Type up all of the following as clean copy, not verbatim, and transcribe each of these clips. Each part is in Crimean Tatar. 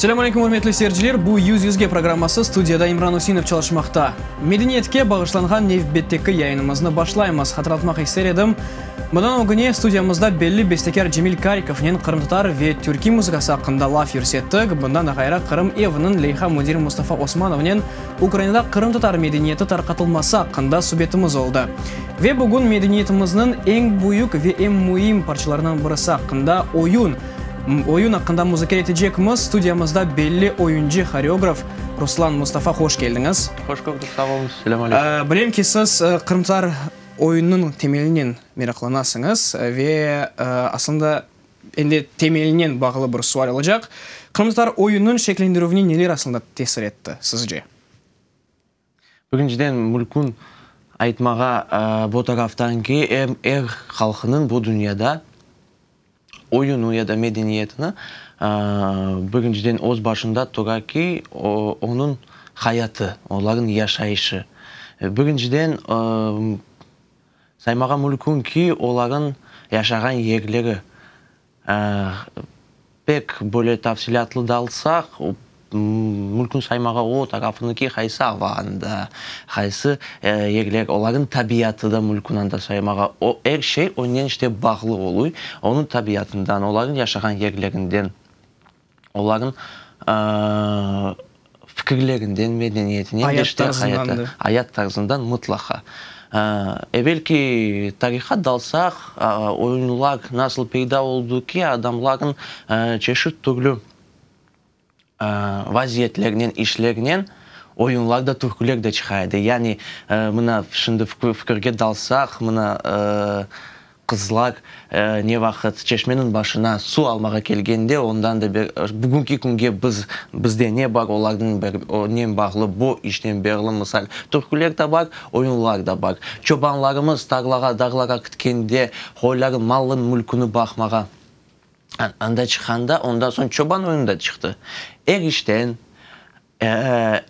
Selâm aleyküm, ürmetli seyirciler! Bu Yüz yüzge programması, studiyada İmran Üseinov çalışmaqta. Medeniyetke bağışlanğan nevbetteki yayınımıznı başlaymız. Hatırlatmaq ister edim, bundan ögüne studiyamızda belli bestekâr Cemil Karikovnen qırımtatar ve türkiy muzıkası aqqında laf yürsettik. Bundan da ğayrı, Qırım eviniñ leyha müdiri Mustafa Osmanovnen Ukrainada qırımtatar medeniyeti tarqatılması aqqında subetimiz oldı. Ve bugün medeniyetimizniñ eñ büyük ve eñ müim parçalarından birisi aqqında, oyun, oyun aqqında muzakere etecekmiz. Studiyamızda belli oyuncı, horeograf Ruslan Mustafa. Hoş keldiñiz. Hoş kördik, sağ oluñız. Selâm aleyküm. Bilem ki, siz qırımtatar oyunınıñ temelinen meraqlanasıñız ve aslında endi temelinen bağlı bir sual olacaq. Qırımtatar oyunınıñ şekillendirüvine neler aslında tesir etti, sizce? Birinciden, mülkün aytmağa bu taraftan ki, er halqınıñ bu dünyada oyunı ya da medeniyetini birinciden öz başında tura ki, onıñ hayatı, olarnıñ yaşayışı. Birinciden, saymağa mülkün ki, olarnıñ yaşağan yerleri Pek böyle tafsilâtlı dalsaq, mümkün saymağa o tarafını ki, qaysı ava anda, qaysı yerler, olarnıñ tabiatı da mümkün anda saymağa. O, er şey onen işte bağlı oluy, onıñ tabiatından, olarnıñ yaşağan yerlerinden, olarnıñ fikirlerinden, medeniyetinen, Ayat işte tarızından da. Ayat tarzından mıtlaqa. Evelki tarihqa dalsaq, oyunlar nasıl peyda oldı ki, adamların çeşit türlü vaziyetlernen, işlernen oyunlar da, türküler de çıqa edi. Yani, mına, şimdi fikirge dalsaq, mına, Qızlar ne vaqıt çeşmeniñ başına suv almağa kelgende, ondan da ber, bugünki künge biz, bizde ne bar, olarnıñ ber, onen bağlı, bu işnen berlı, misal, türküler de bar, oyunlar da bar. Çobanlarımız tarlağa, dağlara kitkende, qoyların, malın, mülküni baqmağa anda çıqqanda, ondan soñ çoban oyunı da çıqtı. Er işten,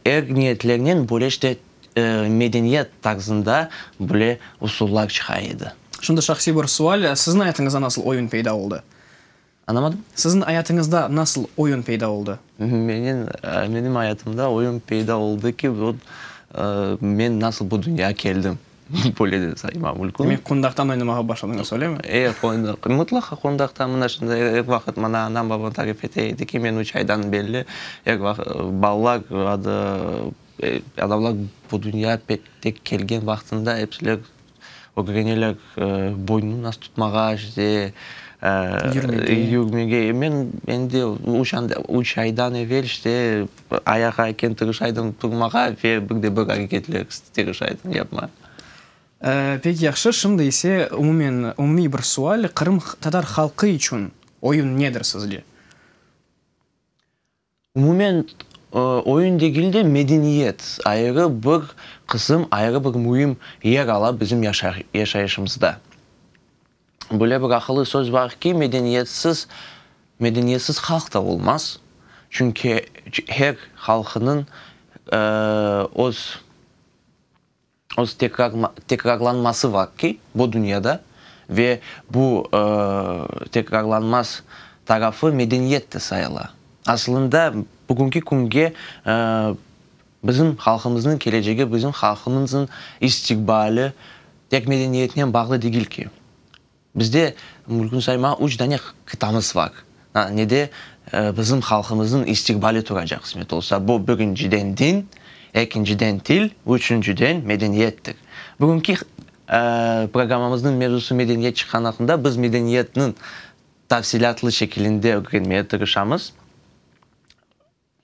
Er niyetlernen böyle işte medeniyet tarzında böyle usullar çıqa edi. Şimdi şahsiy bir sual, siziñ ayatıñızda nasıl oyun peyda oldı? Añlamadım. Siziñ ayatıñızda nasıl oyun peyda oldı? Menim, menim ayatımda oyun peyda oldı ki, vot, men nasıl bu dünyağa keldim. Böyle de sayma mülkün. Demek, qundaqtan oynamağa başladıñız, öylemi? E, mıtlaqa qundaqtan. Mına şimdi er vaqıt maña anam, babam tarif ete edi ki, men üç aydan belli er vaqıt balalar adı, adamlar bu dünya tek kelgen vaqtında episiler ögreneler boynunı nasıl tutmağa, işte, Yürmege. Yürmege. Men endi üç aydan evel işte Ayağa eken tırışaydım turmağa ve bir de bir areketler tırışaydım yapmağa. Pek yahşı. Şimdi ise umumen, umumiy bir sual, qırımtatar halqı içün oyun nedir sizce? Umumen, oyun degil de, medeniyet ayrı bir qısım, ayrı bir müim yer ala bizim yaşayışımızda. Böyle bir aqıllı söz bar ki, medeniyetsiz, medeniyetsiz halq da olmaz. Çünki her halqınıñ öz, öz tekrarlanması bar ki, bu dünyada ve bu tekrarlanmaz tarafı medeniyet de sayıla. Aslında, bugünki künge bizim halqımıznıñ kelecegi, bizim halqımıznıñ istiqbali Tek medeniyetnen bağlı degil ki. Bizde, mülkün sayma, üç dane qıtamız var. Nede bizim halqımıznıñ istiqbali turacaq, qısmet olsa. Bu, birinciden, din, ekinciden, til, üçünciden, medeniyettir. Bugünki programmamıznıñ mevzusı medeniyet çıqqan aqqında biz medeniyetniñ tafsilâtlı şekilinde ögrenmeye tırışamız.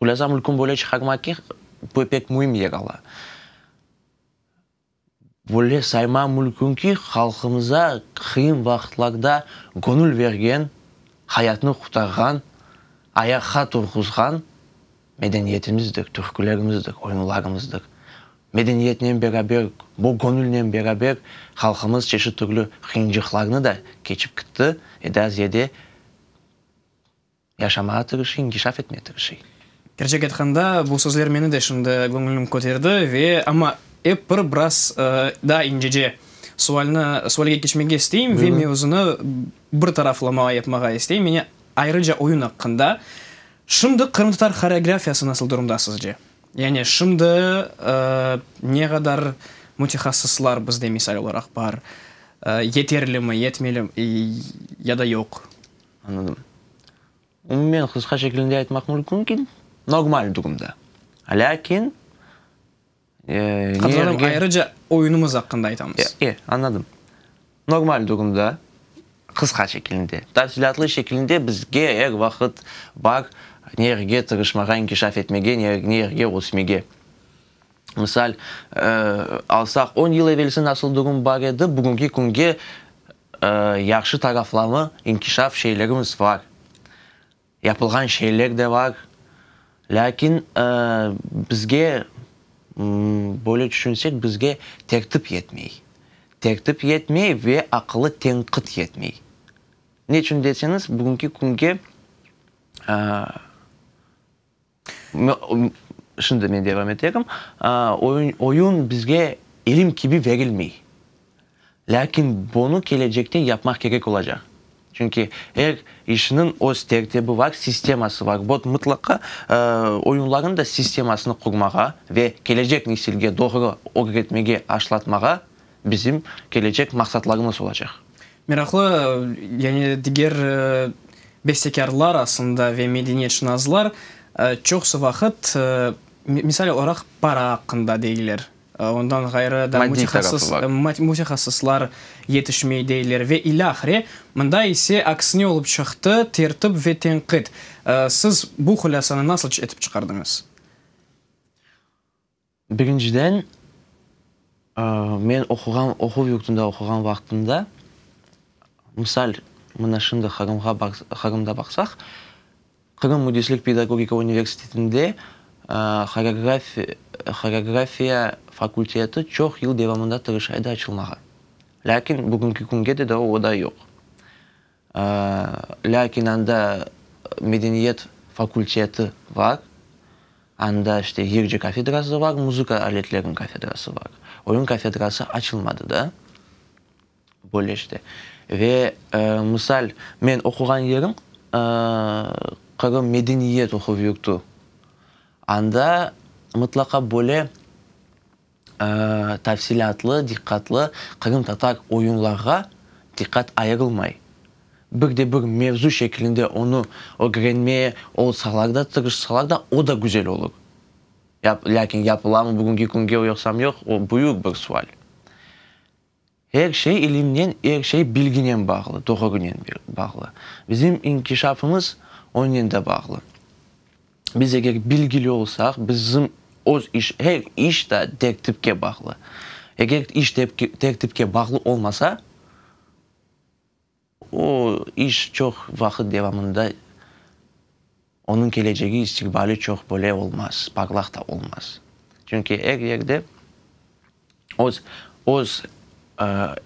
Hulâsa, mülkün böyle çıqarmaq ki, bu pek müim yer ala. Böyle sayma mülkün ki, halqımıza qıyın vaqıtlarda göñül bergen, hayatnı qurtarğan, ayaqqa turğuzğan medeniyetimizdir, türkülerimizdir, oyunlarımızdır. Medeniyetnen beraber, bu göñülnen beraber halqımız çeşit türlü qıyıncıqlarnı da keçip kitti ve daa ziyade Yaşamağa tırışıy, inkişaf etmeye tırışıy. Kerçek aytqanda, bu sözler meni de şimdi göñlüm köterdi ve amma ep bir biraz daa incece sualni, sualge keçmege isteyim ve mevzunı bir taraflama yapmağa isteyim. Meni ayrıca oyun aqqında. Şimdi qırımtatar horeografiyası nasıl durumda sizce? Yani şimdi ne qadar mütehassıslar bizde misal olaraq bar? Yeterlimi, yetmeli ya da yoq? Añladım. Umumen qısqa şekilinde aytmaq mümkün ki, normal durumda. Lâkin Hatırladım, ayrıca oyunımız aqqında aytamız. E, añladım. Normal durumda, qısqa şekilinde. Tafsilâtlı şekilinde bizge er vaqıt bar ne yerge tırışmağa, inkişaf etmege, ne yerge ösmege. Misal, alsaq, on yıl evelsi nasıl durum bar edi, bugünki künge yahşı taraflama, inkişaf şeylerimiz bar. Yapılğan şeyler de bar, lâkin bizge, böyle tüşünsek, bizge tertip yetmey. Tertip yetmey ve aqıllı tenqit yetmey. Neçün deseñiz, bugünki künge, şimdi men devam eterim, oyun bizge ilim kibi verilmey. Lâkin bunı kelecekte yapmaq kerek olacaq. Çünki er işniñ öz tertibi bar, sisteması bar. Bot mıtlaqa oyunlarnıñ da sistemasını qurmağa ve kelecek nesilge doğru ögretmege, aşlatmağa bizim kelecek maqsatlarımız olacaq. Meraqlı, yani diger bestekârlar aslında ve medeniyetşınaslar çoqusı vaqıt, misal olaraq, para aqqında deyler. Ondan ğayrı da mütehassıslar yetişmey deyler ve ilâhre. Mında ise aksine olıp çıqtı, tertip ve tenqit. Siz bu hulâsanı nasıl etip çıqardıñız? Birinciden, men oquğan, oquv yurtunda oquğan vaqtımda, misal, mına şimdi Qırımğa Qırımda baqsaq, Qırım müdislik pedagogika universitetinde horeografiya fakulteti çoq yıl devamında tırışa edi açılmağa. Lâkin bugünki künge de daa o da yoq. Lâkin anda medeniyet fakulteti bar, anda işte yırcı kafedrası bar, muzıka aletleriniñ kafedrası bar. Oyun kafedrası açılmadı daa. Böyle işte. Ve, misal, men oquğan yerim, Qırım medeniyet oquv yurtu. Anda mıtlaqa böyle tafsilâtlı, diqqatlı qırımtatar oyunlarğa diqqat ayırılmay. Bir de bir mevzu şeklinde onı ögrenmeye olsalar da, tırışsalar da, o da güzel olur. Lâkin yapılamı bugünki künge yoqsam yoq, o büyük bir sual. Er şey ilimnen, er şey bilginen bağlı, doğrunen bağlı. Bizim inkişafımız onen de bağlı. Biz eger bilgili olsaq, bizim öz iş, her iş de tertipke bağlı. Eger iş tertipke bağlı olmasa, o iş çoq vaqıt devamında onıñ kelecegi, istiqbali çoq böyle olmaz, parlaq da olmaz. Çünki er yerde öz, öz,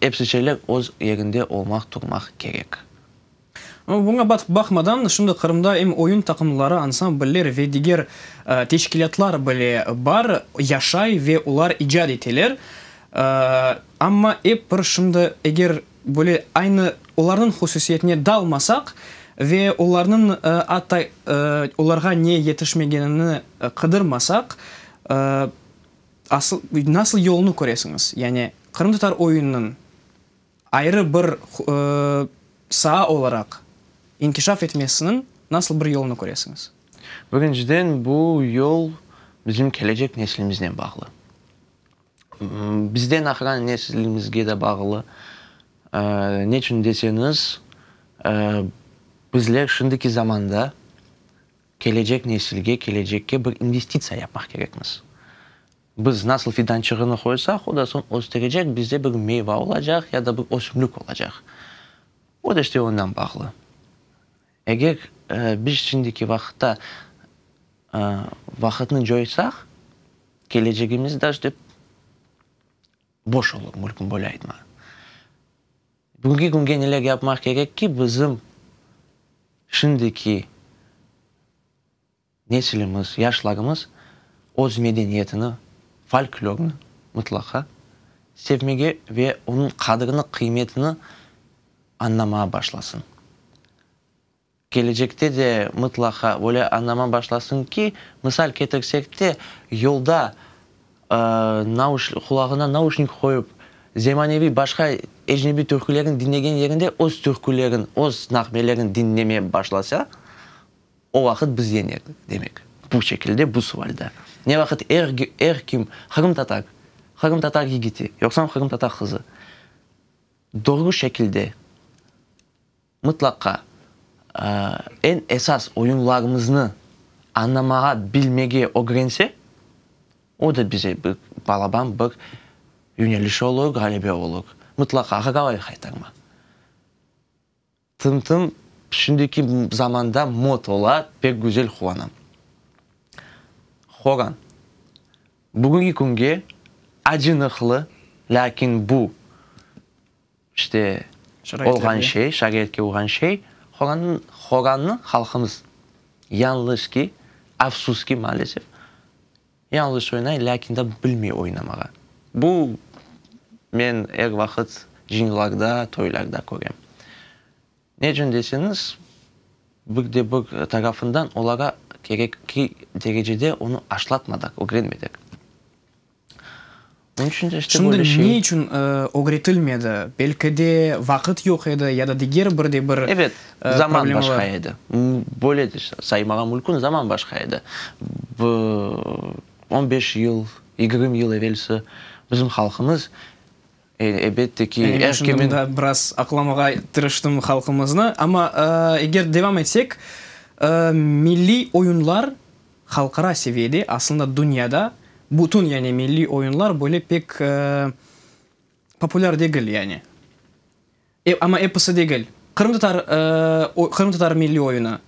episi şeyler öz yerinde olmaq, turmaq kerek. Amma buña baqmadan, şimdi Qırımda em oyun taqımları, ansambller ve diger teşkilâtlar bile bar, yaşay ve olar icat eteler. Amma ep bir şimdi eger böyle aynı olarnıñ hususiyetine dalmasaq ve olarnıñ atta olarğa ne yetişmegenini qıdırmasaq, asıl nasıl yolunı köresiñiz? Yani qırımtatar oyunınıñ ayrı bir saa olaraq inkişaf etmesiniñ nasıl bir yolunı köresiñiz? Birinciden, bu yol bizim kelecek neslimiznen bağlı. Bizden aqran neslimizge de bağlı. Neçün deseñiz, bizler şimdiki zamanda kelecek nesilge, kelecekke bir investitsiya yapmaq kerekmiz. Biz nasıl fidançığını qoysaq, o da soñ östürecek, bizde bir meyva olacaq ya da bir ösümlik olacaq. O da işte ondan bağlı. Eger biz şimdiki vaqıtta vaqıtnı coysaq, kelecegimiz da işte boş olur, mülkün böyle aytma. Bugünki künge neler yapmaq kerek ki, bizim şimdiki Nesilimiz, yaşlarımız öz medeniyetini, folklornı mıtlaqa sevmege ve onıñ qadrini, qıymetini añlamağa başlasın. Kelecekte de mıtlaqa böyle añlama başlasın ki, misal ketirsek de, yolda qulağına nauşnik qoyıp, zemaneviy başqa ecnebiy türkülerin diñlegen yerinde öz türkülerin, öz nağmelerin diñleme başlasa, o vaqıt biz yeñerdik, demek, bu şekilde, bu sualda. Ne vaqıt er, er kim, qırımtatar, qırımtatar yigiti, yoqsam qırımtatar qızı doğru şekilde Mıtlaqa, eñ esas oyunlarımıznı añlamağa, bilmege ögrense, o da bize bir balaban bir yöneliş olur, ğalebe olur. Mıtlaqa, Ağıralay haytarma. Tım-tım şimdiki zamanda mod ola, pek güzel quvanam. Horan. Bugünki künge acınıqlı, lâkin bu İşte, olğan şey, şaraitke uyğan şey, horannı halqımız yañlış ki, afsus ki, maalesef, yañlış oynay, lâkin de bilmey oynamağa. Bu, men er vaqıt cıyınlarda, toylarda körem. Ne içün deseñiz, bir de bir tarafından olara kerekli derecede onı aşlatmadıq, ögrenmedik. Onıñ içün de işte böyle şey. Şimdi ne içün ögretilmedi? Belki de vaqıt yoq edi ya da diger bir de bir Evet, zaman başqa edi. Böyle de saymağa mümkün, zaman başqa edi. On beş yıl, 20 yıl evelsi bizim halqımız, elbette ki, er kimin. Men şimdi biraz aqlamağa tırıştım halqımıznı, amma eger devam etsek, milliy oyunlar Halqara seviyede, aslında dünyada bütün yani milliy oyunlar böyle pek populâr degil yani. Amma episi degil. Qırımtatar qırımtatar milliy oyunı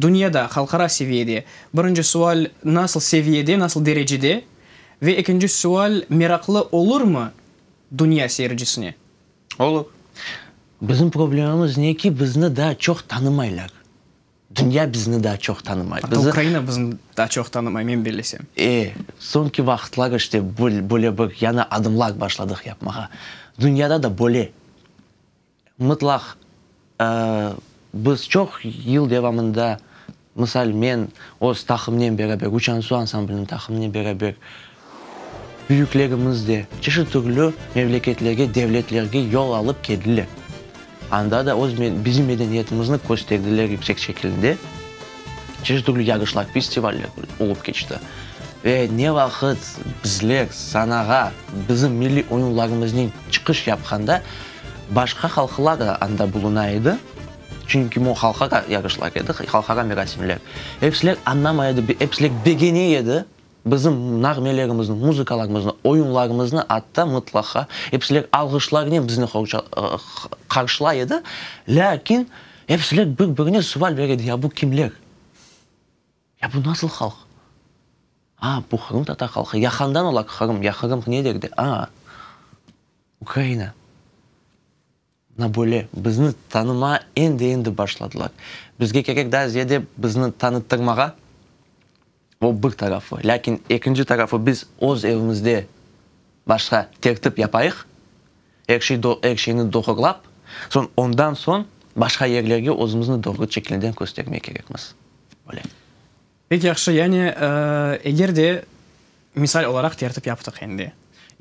dünyada, halqara seviyede, birinci sual, nasıl seviyede, nasıl derecede ve ekinci sual, meraqlı olurmı dünya seyircisine? Olur. Bizim problemamız ne ki, bizni daa çoq tanımaylar. Dünya bizni daa çoq tanımay. Atta Ukraina bizni daa çoq tanımay, men bellesem. E, soñki vaqıtlar işte böyle bir yañı adımlar başladıq yapmağa. Dünyada da böyle. Mıtlaq, biz çoq yıl devamında, misal, men öz taqımnen beraber, Uçan-Su ansambliniñ taqımınen beraber, büyüklerimiz de çeşit türlü memleketlerge, devletlerge yol alıp keldiler. Anda da öz bizim medeniyetimizni kösterdiler yüksek şekilde. Çeşit türlü yarışlar, festivaller olıp keçti. Ve ne vaqıt bizler sanağa bizim milliy oyunlarımıznen çıqış yapqanda, başqa halqlar da anda buluna edi. Çünki bu halqara yarışlar edi, halqara merasimler. Episiler añlamay edi, episiler begene edi. Bizim nağmelerimizni, muzıkalarımıznı, oyunlarımıznı atta mıtlaqa episiler alğışlarnen bizni qarşılay edi. Lâkin episiler bir-birine sual bere edi, ya bu kimler? Ya bu nasıl halq? A, bu qırımtatar halqı. Ya handan olar Qırım? Ya Qırım ne derde? A, Ukraina. Mına böyle, bizni tanımağa endi-endi başladılar. Bizge kerek daa ziyade bizni tanıttırmağa, o bir tarafı. Lâkin ekinci tarafı, biz öz evimizde başqa tertip yapayıq, er şey er şeyni doğurlap, soñ ondan soñ başqa yerlerge özümizni doğru şekilde köstermek kerekmiz. Böyle. Pek yahşı, yani eger de misal olaraq tertip yaptıq endi.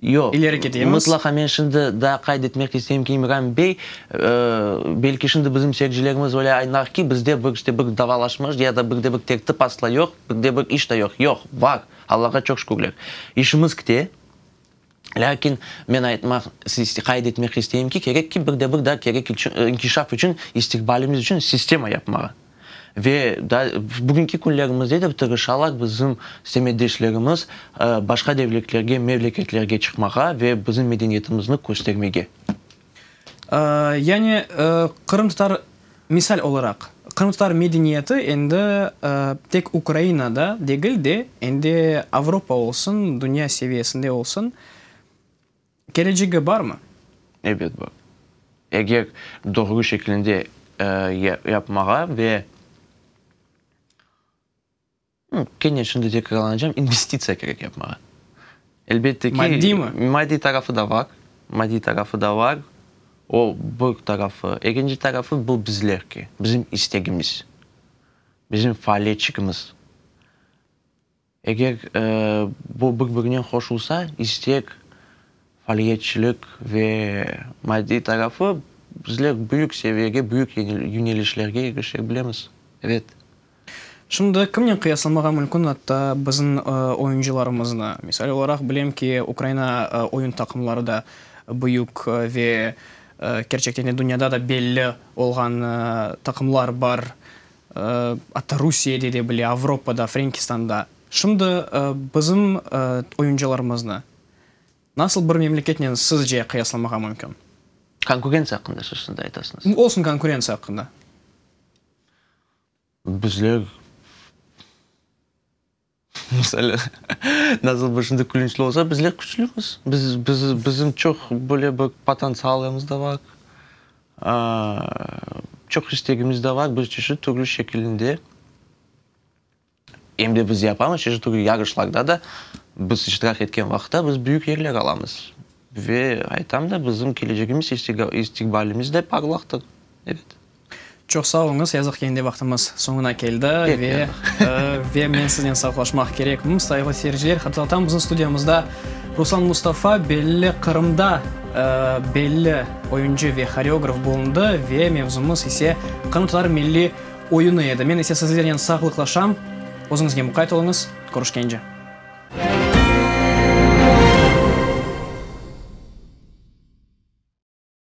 Yoq, İleri ketemiz. Mıtlaqa men şimdi daa qayd etmek isteyim ki, İmran bey, belki şimdi bizim seyircilerimiz öyle añlar ki, bizde bir işte bir davalaşma ya da bir de bir tertip asla yoq, bir de bir iş de yoq. Yoq, bar, Allağa çoq şükürler. İşimiz kite, lâkin men aytmaq, qayd etmek isteyim ki, kerek ki, bir de bir daa kerek içün, inkişaf içün, istiqbalimiz içün sistema yapmağa. Ve daa bugünki künlerimizde de tırışalar bizim semetdeşlerimiz başqa devletlerge, memleketlerge çıqmağa ve bizim medeniyetimizni köstermege. Yani qırımtatar, misal olaraq, qırımtatar medeniyeti endi tek Ukrainada degil de, endi Avropa olsun, dünya seviyesinde olsun, kelecegi barmı? Ebet bar. Eger doğru şeklinde yapmağa ve, kene şimdi tekrarlanacağım, investitsiya kerek yapmağa. Elbette ki, Maddiymi? Maddiy tarafı da bar. Maddiy tarafı da bar. O bir tarafı. Ekinci tarafı, bu bizlerki, bizim istegimiz. Bizim faaliyetçigimiz. Eger bu bir-birinen qoşulsa, istek, faaliyetçilik ve maddiy tarafı, bizler büyük seviyege, büyük yönelişlerge irişe bilemiz. Evet. Şimdi kimnen qıyaslamağa mümkün atta bizim oyuncılarımıznı? Misal olaraq, bilem ki, Ukraina oyun taqımları da büyük ve kerçekten de dünyada da belli olğan taqımlar bar. Atta Rusiyede de bile, Avropada, Frenkistanda. Şimdi bizim oyuncılarımıznı nasıl bir memleketnen sizce qıyaslamağa mümkün? Konkurentsiya aqqında siz şimdi aytasıñız. Olsun konkurentsiya aqqında. Bizler, misal, nasıl bir şimdi külünçli olsa, bizler küçlümiz. Biz, biz, bizim çoq böyle bir potantsialımız da bar. Çoq istegimiz de bar. Biz çeşit türlü şekilinde, em de biz yapamız, çeşit türlü yarışlarda da biz iştirak etken vaqıtta biz büyük yerler alamız. Ve aytam da, bizim kelecegimiz, istiqbalimiz de parlaqtır. Evet. Çoq sağ oluñız, yazıq ki, endi vaqtımız soñuna keldi ve ve men siznen sağlıqlaşmaq kerekmim. Sayğılı seyirciler, hatırlatam, bizim studiyamızda Ruslan Mustafa, belli Qırımda belli oyuncı ve horeograf bulundı ve mevzumız ise qırımtatar milliy oyunı edi. Men ise sizlernen sağlıqlaşam, özüñizge muqayt oluñız, körüşkence.